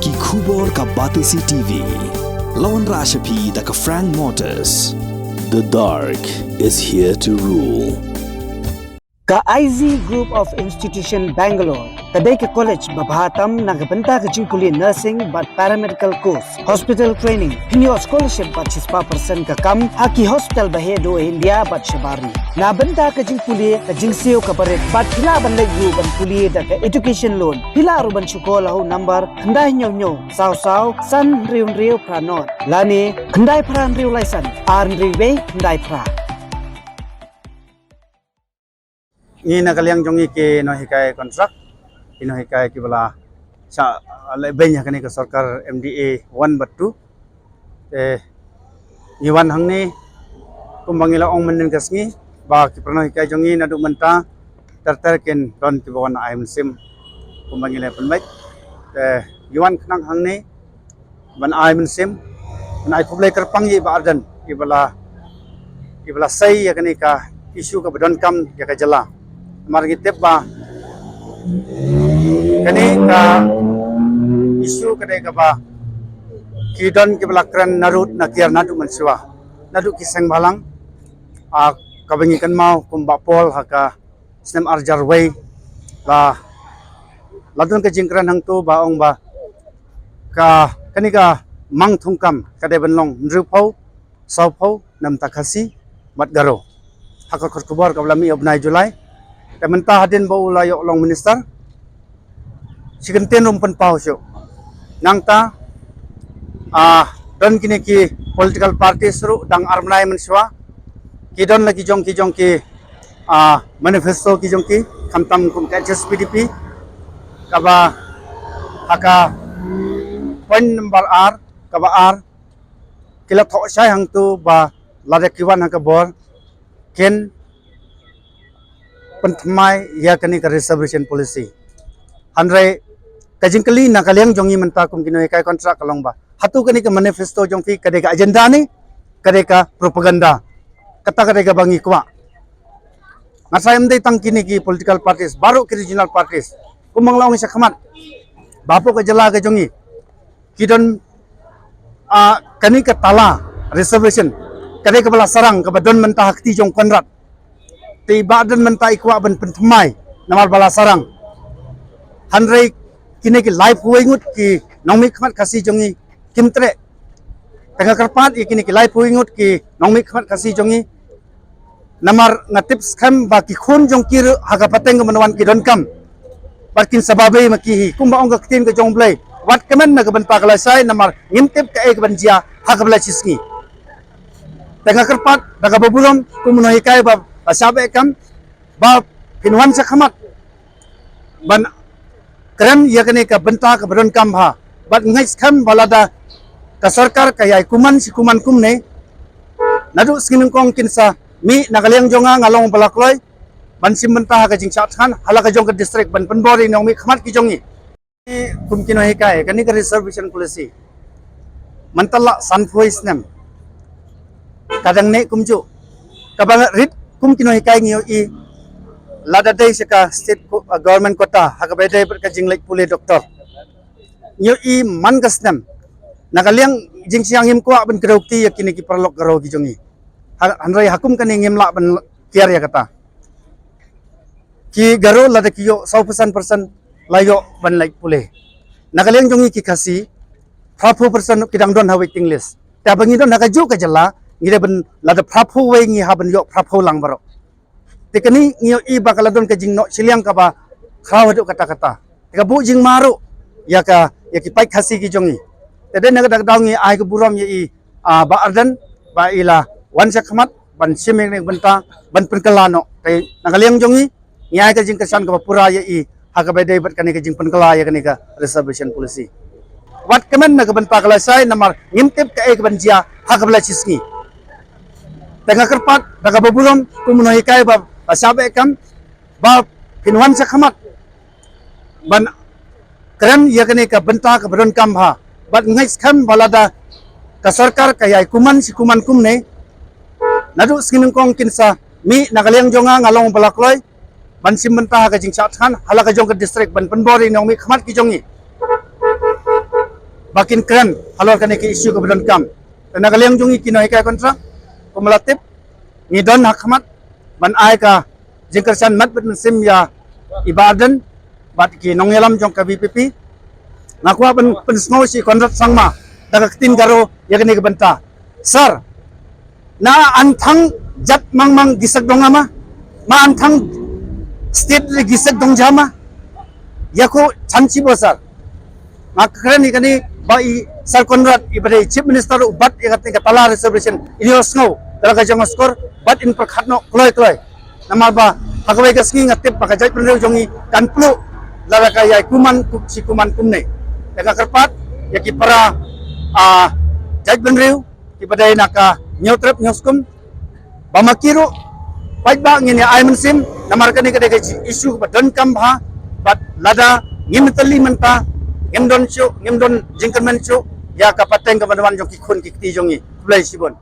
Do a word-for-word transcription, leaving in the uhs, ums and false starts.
Ki khubor ka Batesi T V. La wanrah sha phi da ka Frank Motors. The dark is here to rule. Ka I Z Group of Institution Bangalore ka dei ka college ba bha tam na ka bynta ka jingpule nursing bad paramedical course, hospital training, pynïoh scholarship bad shispah percent ka kam ha ki hospital ba heh duh India bad shabar ri. Na bynta ka jingpule ka jingsiew ka barit bad phi lah ban leit ruh ban pule da ka education loan. Phi lah ruh ban shu call ha u number khyndai hynñiew hynñiew saw saw san hynriew hynriew phra nod lane khyndai phra hynriew lai san ar hynriew wei khyndai phra. Ngi na ka liang jong ngi ki nonghikai contract, ki nonghikai kiba la shah leh beiñ ha kane ka sorkar M D A one bad two. Te ngi wan hangne kumba ngi la ong mynnin ka sngi ba ki para nonghikai jong ngi naduh mynta ter ter kin don kiba wan ai mynsiem kumba ngi la pynbeit. Te ngi wan khnang hangne ban ai mynsiem, ban ai khublei kyrpang ïa i Bah Ardent iba la, iba la sei ïa kane ka issue kaba donkam ïa ka jylla. Namar ngi tip ba kane ka issue ka dei kaba ki don kiba la kren na rud na kiar naduh mynshuwa, naduh ki seng bhalang. Ah, kaba ngi kynmaw kum Bah Paul ha ka snem ar hajar wei la, la don ka jingkren hangto ba ong ba ka, kane ka mang thungkam ka dei ban long hynriewphew, sawphew na bynta Khasi bad Garo. Ha ka kot khubor kaba la mih ha u bnai July. Te mynta hadien ba u la ïoh long minister, shi kyntien ruh ym pynpaw shuh. Nangta, ah, don kine ki political parties ruh dang ar bnai mynshuwa ki don la ki jong ki jong ki, ah, manifesto ki jong ki, khamtam kum ka H S P D P kaba ha ka point number ar, kaba ar, ki la thoh shai hangto ba lada ki wan ha ka bor kin pynthymmai ïa kane ka reservation policy. Hynrei ka jingkylli na ka liang jong ngi mynta kum ki nonghikai contract ka long ba hato kane ka manifesto jong phi ka dei ka agenda ne ka dei ka propaganda? Kata ka dei kaba ngi kwah. Nga sa ym dei tang kine ki political parties, baroh ki regional parties. Kumba nga la ong shakhmat ba hapoh ka jylla ka jong ngi ki don, ah, kane ka tala reservation ka dei kaba la sarang kaba don mynta ha kti jong Conrad. Te i Bah Ardent mynta i kwah ban pynthymmai namar ba la sarang. Hynrei kine ki laiphew wei ngut ki nongmihkhmat Khasi jong ngi kim treh. Te nga kyrpad ïa kine ki laiphew wei ngut ki nongmihkhmat Khasi jong ngi, namar nga tip skhem ba ki khun jong ki ruh ha ka pateng ka mynwan ki donkam bad kin sa babei ma ki hi. Kumba ong ka ktien ka jong U Blei, wat kmen na ka bynta ka lashai namar ngim tip kaei kaban jia ha kaba la shisngi. Te nga kyrpad da kaba burom kum u nonghikai ba, ba shah beh kam ba phin wan shakhmat ban kren ïa kane ka bynta kaba donkam bha. Bad nga ngeit skhem ba lada ka sorkar ka ïai kuman shi kuman kumne, naduh sngi nyngkong kin sa mih na ka liang jong nga, nga long ba la kloi ban shim bynta ha ka jingshah thngan ha la ka jong ka district ban pynbor ïa i nongmihkhmat ki jong ngi. Kum ki nonghikai, kane ka reservation policy mynta la sanphew snem ka dang neh kumjuh. Kaba nga rit kum ki nonghikai ngi ïohi lada dei sha ka state co-, uh, government quota ha kaba ïadei bad ka jingleit pule doktor. Ngi ïohi man ka snem na ka liang jingshisha ngim kwah ban kdew kti ïa kine ki paralok Garo ki jong ngi. Ha, hynrei ha kum kane ngim lah ban kiar ïa kata. Ki Garo lada ki ïoh saw percent percent la ïoh ban leit pule. Na ka liang jong ngi ki Khasi, phraphew percent ki dang don ha waiting list. Te ba ngi don ha kajuh ka jylla, ngi dei ban lada phraphew wei ngi hap ban ïoh phraphew lang baroh. Te kane ngi ïohi ba ka la don ka jingnoh shiliang kaba khraw haduh katta katta. Te ka buh jingma ruh ïa ka, ïa ki paid Khasi ki jong ngi. Te dei na ka dak daw ngi ai ka burom ïa i, ah, Bah Ardent ba i la wan shakhmat ban shim ïa kane ka bynta ban pynkylla noh. Te na ka liang jong ngi ngi ai ka jingkyrshan kaba pura ïa i ha kaba ïadei bad kane ka jingpynkylla ïa kane ka reservation policy. Wat kmen na ka bynta ka lashai namar ngim tip kaei kaban jia ha kaba la shisngi. Te nga kyrpad da kaba burom kum u nonghikai ba, ba shah beh kam ba phin wan shakhmat ban kren ïa kane ka bynta kaba donkam bha. Bad nga ngeit skhem ba lada ka sorkar ka ïai kuman shi kuman kumne, naduh sngi nyngkong kin sa mih na ka liang jong nga, nga long ba la kloi ban shim bynta ha ka jingshah thngan ha la ka jong ka district ban pynbor ïa i nongmihkhmat ki jong ngi. ba kin kren halor kane ka issue kaba donkam. Te na ka liang jong ngi ki nonghikai contract, kumba la tip, ngi don ha khmat ban ai ka jingkyrshan mat bad mynsiem ïa i Bah Ardent bad ki nongïalam jong ka VPP. Nga kwah ban pynsngew sha i Conrad Sangma da ka ktien Garo ïa kane ka bynta. Sir, na an thang jat mang mang ki sek dong ma, ma an thang state ri ki sek dong jama. Ïa ko chan chi bo sir. Nga kren ïa kane ba i Sir Conrad, i ba dei Chief Minister, u bat ïa kata ka tala reservation, i ïohsngew da la ka jong ka skor, bad in pyrkhat noh kloi kloi. Namar ba ha kawei ka sngi nga tip ba ka jaitbynriew jong ngi kan pluh lada ka ïai kuman, kup shi kuman kumne. Te nga kyrpad ïa ki para, ah, jaitbynriew ki ba dei na ka Hynñiewtrep Hynñiewskum ba ma ki ruh paidbah ngin ïa ai mynsiem, namar kane ka dei ka issue ba donkam bha. Bad lada ngim tylli mynta, ngim don shuh, ngim don jingkyrmen shuh ïa ka pateng kaba wan jong ki khun ki kti jong ngi. Khublei shibun.